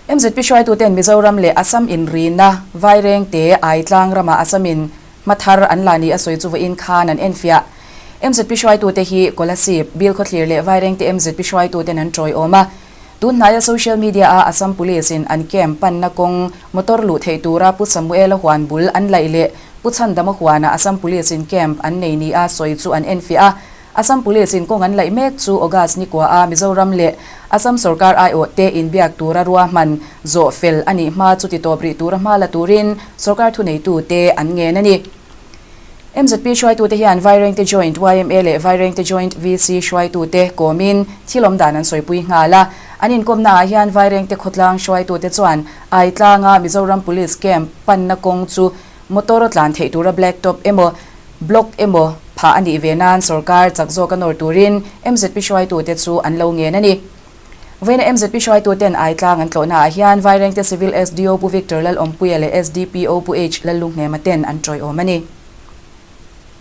MZP hruaituten Mizoram leh Assam inrina Vairengte Aitlang ramah Assamin hma thar an la ni a sawi chu vawiin khan an enfiah. MZP hruaitute hi Kolasib, Bilkhawthlir leh Vairengte MZP hruaituten an tawiawm a. Tun hnaia social media-a Assam Police-in an camp panna kawng motor luh theih tura Pu Samuel-a huan bul an laih leh Pu Chhandama huana Assam Police-in camp an nei nia sawi chu an enfiah a. Assam Police-in kawng an laih mek chu August nikuaha Mizoram leh Assam sorkar aiawhte inbiak tura ruahman zawh fel a nih hma chu titawp rih tura hma la turin sorkar thuneitute an ngen a ni. MZP hruaitute hian Vairengte Joint yma leh Vairengte Joint VC hruaitute kawmin thil awm dan an sawipui nghal a. An inkawmnaah hian Vairengte khawtlang hruaitute chuan Aitlanga Mizoram Police Camp panna kawng chu motor tlan theih tura black top emaw block emaw phah a nih ve nan sorkar chak zawka nawr turin MZP hruaitute chu an lo ngen a ni. Vawiina MZP hruaituten Aitlang an tlawhnaah hian Vairengte Civil SDO Pu Victor Lalawmpuia leh SDPO Pu H Lalluhnema ten an tawiawm a ni.